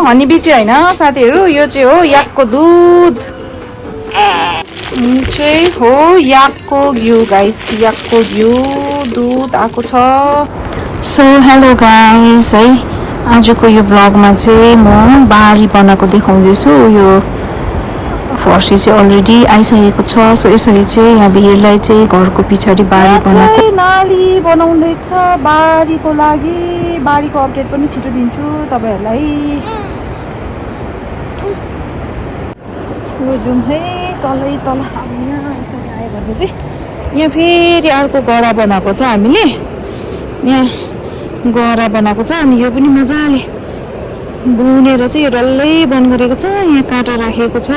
Honey bee चाहिँ होइन साथीहरू, यो चाहिँ हो याकको दुध। चाहिँ हो याकको घिउ गाइस, याकको घिउ दुध आएको छ। सो हेलो गाइस है, आजको यो ब्लगमा चाहिँ म बारी बनाएको देखाउँदैछु। यो फर्सी चाहिँ अलरेडी आइसकेको छ। सो यसरी चाहिँ यहाँ भिरलाई चाहिँ घरको पछाडि बारी बनाएको, नाली बनाउँदैछ बारीको लागि। बारीको अपडेट पनि छिटो दिन्छु तपाईहरुलाई। यो जुम है तलै तल, यहाँ यसरी आयो भने चाहिँ यहाँ फेरि अर्को गरा बनाएको छ हामीले। यहाँ गरा बनाएको छ अनि यो पनि मजाले बुनेर चाहिँ यो डल्लै बन्द गरेको छ। यहाँ काँटा राखेको छ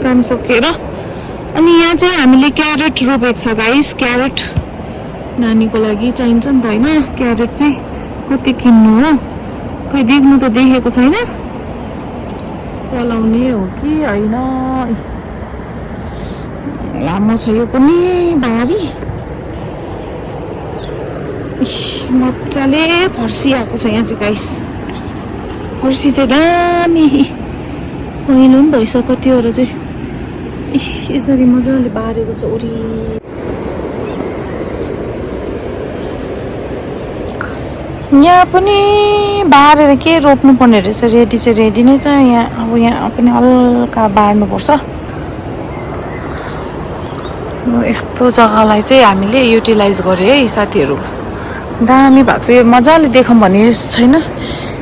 काम सकेर। अनि यहाँ चाहिँ हामीले क्यारेट रोपेको छ गाइस। क्यारेट नानीको लागि चाहिन्छ नि त होइन। क्यारेट चाहिँ कति किन्नु हो, खै देख्नु त देखेको छैन। पलाउने हो कि होइन, लामो छ यो पनि बारी। मजाले फर्सी आएको छ यहाँ चाहिँ गाइस। फर्सी चाहिँ दामी पहिलो पनि भइसक्यो त्योहरू चाहिँ। यसरी मजाले बारेको छ वरि। यहाँ पनि बारेर के रोप्नु पर्ने रहेछ, रेडी चाहिँ रेडी नै छ। यहाँ अब यहाँ पनि हल्का बार्नुपर्छ। यस्तो जग्गालाई चाहिँ हामीले युटिलाइज गर्यो है साथीहरू। दामी भएको छ यो, मजाले देखौँ भन्ने छैन।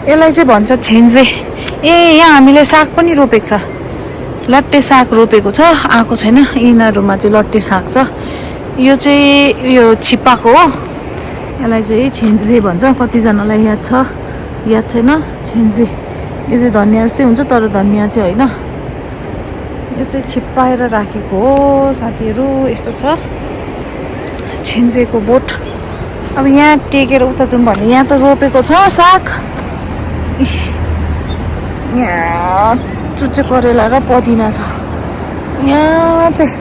यसलाई चाहिँ भन्छ छेन्जे। यहाँ हामीले साग पनि रोपेको छ, लट्टे साग रोपेको छ, आएको छैन। यिनीहरूमा चाहिँ लट्टे साग छ। यो चाहिँ यो छिप्पाको हो। यसलाई चाहिँ छेन्जे भन्छ। कतिजनालाई याद छ, याद छैन। छेन्जे यो चाहिँ धनियाँ जस्तै हुन्छ तर धनियाँ चाहिँ होइन। यो चाहिँ छिप्पाएर राखेको हो साथीहरू। यस्तो छ छेन्जेको बोट। अब यहाँ टेकेर उता जाउँ भने यहाँ त रोपेको छ साग। यहाँ चुच्चे करेला र पदिना छ। यहाँ चाहिँ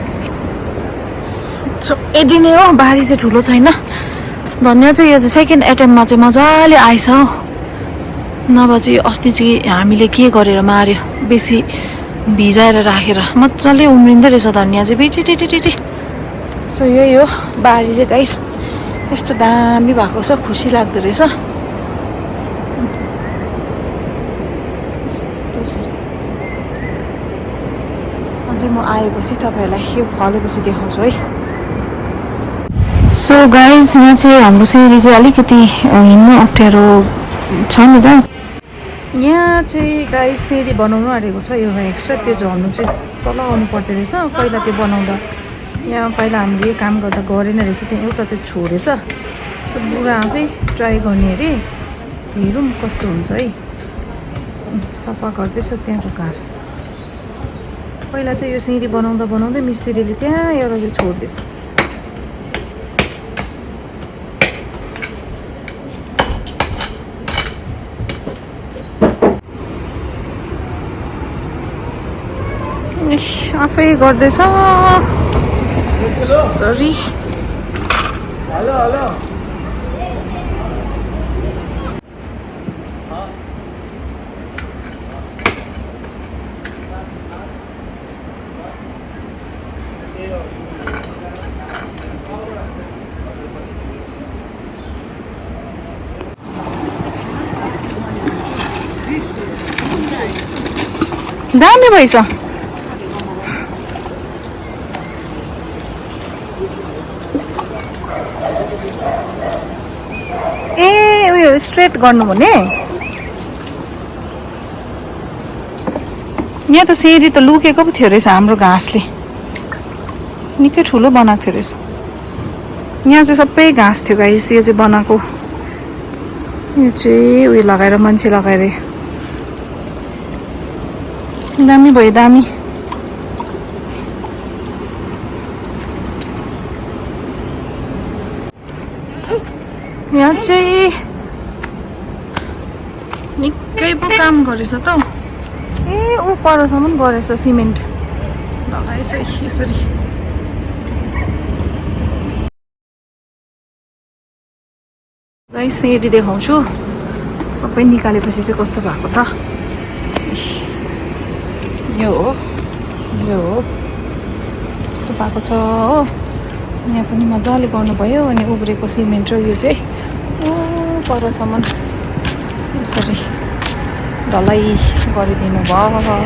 यदि नै हो, बारी चाहिँ ठुलो छैन। धनियाँ चाहिँ यो चाहिँ सेकेन्ड एटेम्पमा चाहिँ मजाले आएछ हौ। नभए चाहिँ अस्ति चाहिँ हामीले के गरेर मार्यो, बेसी भिजाएर राखेर मजाले उम्रिँदो रहेछ धनियाँ चाहिँ बिटिटिटिटी। सो यही हो बारी चाहिँ गाइस। यस्तो दामी भएको छ, खुसी लाग्दो रहेछ। यस्तो छ। अझै म आएपछि तपाईँहरूलाई यो फलेपछि देखाउँछु है। सो गाइस यहाँ चाहिँ हाम्रो सिँढी चाहिँ अलिकति हिँड्नु अप्ठ्यारो छ नि त। यहाँ चाहिँ गाइस सिँढी बनाउनु आँटेको छ। यो एक्स्ट्रा त्यो झर्नु चाहिँ तल आउनु पर्दो रहेछ। पहिला त्यो बनाउँदा यहाँ पहिला हामीले काम गर्दा गरेन रहेछ, त्यहाँ एउटा चाहिँ छोडेछ। सो बुढा आफै ट्राई गर्ने अरे, हेरौँ कस्तो हुन्छ है। सफा गर्दैछ त्यहाँको घाँस। पहिला चाहिँ यो सिँढी बनाउँदा बनाउँदै मिस्त्रीले त्यहाँ एउटा चाहिँ छोड्दैछ। आफै गर्दैछ। Sorry hello hello. दामी भएछ। उयो स्ट्रेट गर्नु भने यहाँ त सिँढी त लुकेको पो थियो रहेछ हाम्रो घाँसले। निकै ठुलो बनाएको थियो रहेछ। यहाँ चाहिँ सबै घाँस थियो गाइस। यो चाहिँ बनाएको, यो चाहिँ उयो लगाएर मान्छे लगाएर दामी भयो दामी। यहाँ चाहिँ निकै पो काम गरेछ त। ऊ परसम्म गरेछ, सिमेन्ट लगाएछ यसरी। गाइस सिँढी देखाउँछु। सबै निकालेपछि चाहिँ कस्तो भएको छ। यो हो यस्तो भएको छ हो। यहाँ पनि मजाले गर्नुभयो अनि उब्रेको सिमेन्ट र यो चाहिँ परसम्म यसरी ढलाई गरिदिनु भयो।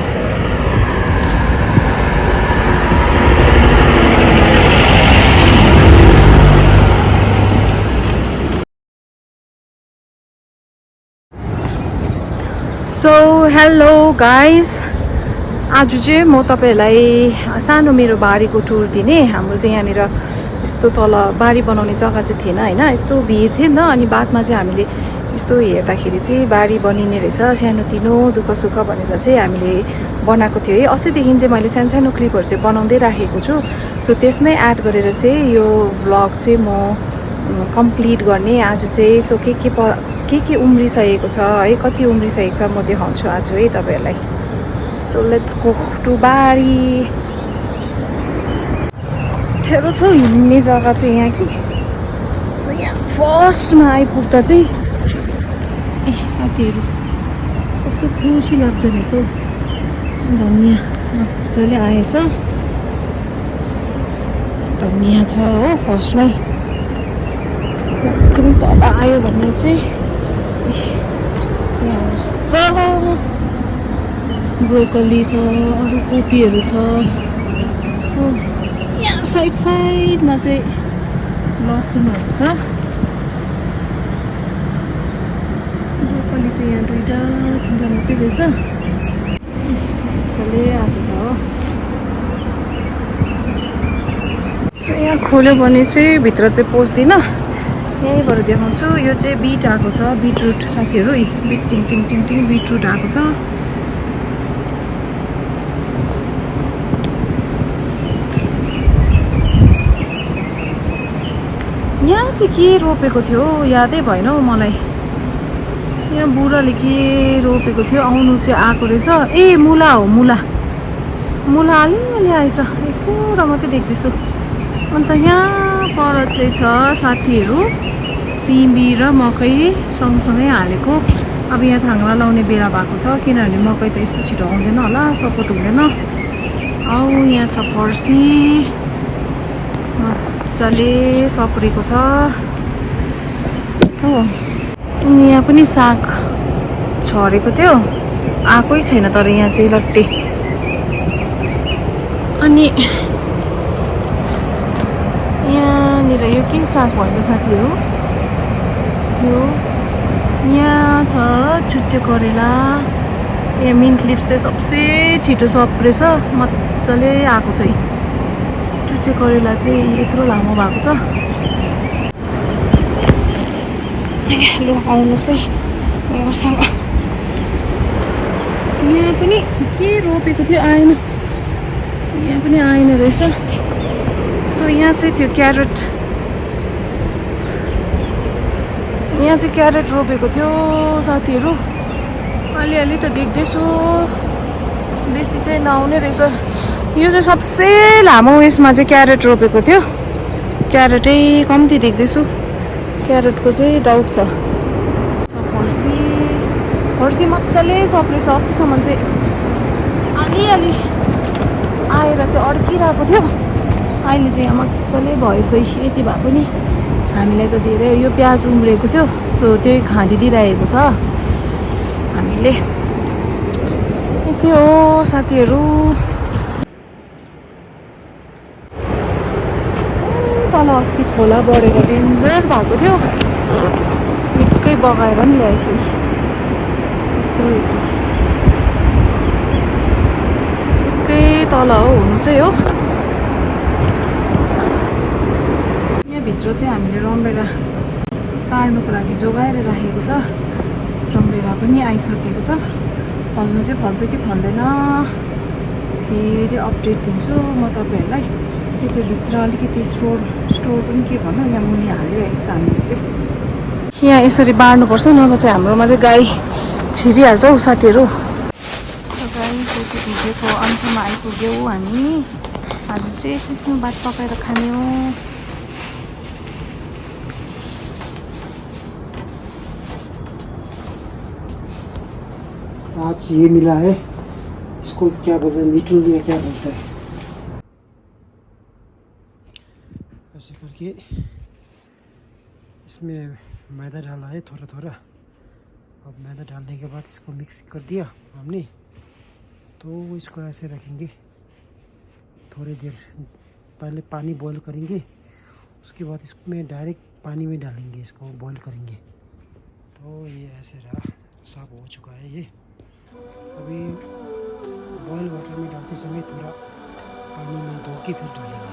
सो हेलो गाइज, आज चाहिँ म तपाईँहरूलाई सानो मेरो बारीको टुर दिने। हाम्रो चाहिँ यहाँनिर यस्तो तल बारी बनाउने जग्गा चाहिँ थिएन होइन, यस्तो भिड थियो नि त। अनि बादमा चाहिँ हामीले यस्तो हेर्दाखेरि चाहिँ बारी बनिने रहेछ सानोतिनो दुःख सुख भनेर चाहिँ हामीले बनाएको थियो है। अस्तिदेखि चाहिँ मैले सानो सानो क्लिपहरू चाहिँ बनाउँदै राखेको छु। सो त्यसमै एड गरेर चाहिँ यो भ्लग चाहिँ म कम्प्लिट गर्ने आज चाहिँ। सो के उम्रिसकेको छ है, कति उम्रिसकेको छ म देखाउँछु आज है तपाईँहरूलाई। सो लेट्स गो टु बारी। ठेरो छ हिँड्ने जग्गा चाहिँ यहाँ कि। सो यहाँ फर्स्टमा आइपुग्दा चाहिँ साथीहरू कस्तो खुसी लाग्दो रहेछ हौ। धनियाँ मजाले आएछ, धनियाँ छ हो फर्स्टमै। त्यहाँदेखि तल आयो भने चाहिँ यहाँ ब्रोकली छ, अरू कोपीहरू छ हो। यहाँ साइडमा चाहिँ लसुनहरू छ। ब्रोकली चाहिँ यहाँ 2-3 मात्रै रहेछ, मजाले आएको छ हो। सो यहाँ खोल्यो भने चाहिँ भित्र चाहिँ पस्दिनँ, यहीँबाट देखाउँछु। यो चाहिँ बिट आएको छ, बिटरुट साथीहरू, बिट टिङ बिटरुट आएको छ। यहाँ चाहिँ के रोपेको थियो यादै भएन हौ मलाई। यहाँ बुढाले के रोपेको थियो, आउनु चाहिँ आएको रहेछ। ए मुला हो, मुला अलिअलि आएछ, एकवटा मात्रै देख्दैछु। अन्त यहाँ पर चाहिँ छ साथीहरू सिमी र मकै सँगसँगै हालेको। अब यहाँ थाङ्ना लाउने बेला भएको छ, किनभने मकै त यस्तो छिटो आउँदैन होला, सपोर्ट हुँदैन। औ यहाँ छ फर्सी, मजाले सप्रेको छ हो। अनि यहाँ पनि साग छरेको थियो, आएकै छैन तर यहाँ चाहिँ लट्टे। अनि यहाँनिर यो के साग भन्छ साथीहरू, यो यहाँ छ चुच्चे करेला। यहाँ मिन्ट लिप्स चाहिँ सबसे छिटो सप्रेछ, मजाले आएको छ। चुच्चे करेला चाहिँ यत्रो लामो भएको छ। लु आउनुहोस् है मसँग। यहाँ पनि के रोपेको थियो आएन, यहाँ पनि आएन रहेछ। सो यहाँ चाहिँ त्यो क्यारेट, यहाँ चाहिँ क्यारेट रोपेको थियो साथीहरू। अलिअलि त देख्दैछु, बेसी चाहिँ नआउने रहेछ। यो चाहिँ सबसे लामो यसमा चाहिँ क्यारेट रोपेको थियो। क्यारेटै कम्ती देख्दैछु, क्यारेटको चाहिँ डाउट छ। फर्सी मजाले सप्रेछ, अस्तिसम्म चाहिँ अलिअलि आएर चाहिँ अड्किरहेको थियो, अहिले चाहिँ यहाँ मजाले भएछ। यति भए पनि हामीलाई त धेरै यो प्याज उम्रेको थियो, सो त्यही खाँदिदिइरहेको छ हामीले। यति हो साथीहरू। तल अस्ति खोला बढेर डेन्जर भएको थियो, निकै बगाएर नि ल्याएछ। निकै तल हो हुनु चाहिँ हो। यहाँभित्र चाहिँ हामीले रमभेडा सार्नुको लागि जोगाएर राखेको छ। रमभेडा पनि आइसकेको छ, फल्नु चाहिँ फल्छ कि फल्दैन फेरि अपडेट दिन्छु म तपाईँहरूलाई। यो चाहिँ भित्र अलिकति स्टोर पनि के भन्नु, यहाँ मुनि हालिरहेको छ हामीले चाहिँ। यहाँ यसरी बार्नुपर्छ, नभए चाहिँ हाम्रोमा चाहिँ गाई छिरिहाल्छ हौ साथीहरू। गाईको चाहिँ भिडियोको अन्त्यमा आइपुग्यौँ हामी। आज चाहिँ सिस्नो भात पकाएर खाने हो। आज ये मिला है, इसको क्या बोलते हैं, लिटल या क्या बोलते हैं। ऐसे करके इसमें मैदा डाला है थोड़ा थोड़ा। अब मैदा डालने के बाद इसको मिक्स कर दिया हमने, तो इसको ऐसे रखेंगे थोड़ी देर। पहले पानी बॉईल करेंगे, उसके बाद इसमें डायरेक्ट पानी में डालेंगे, इसको बॉईल करेंगे। तो ये ऐसे रहा, साफ हो चुका है ये। अभी बॉयल वाटर में डालते समय थोड़ा पानी में धो के फिर डालेंगे।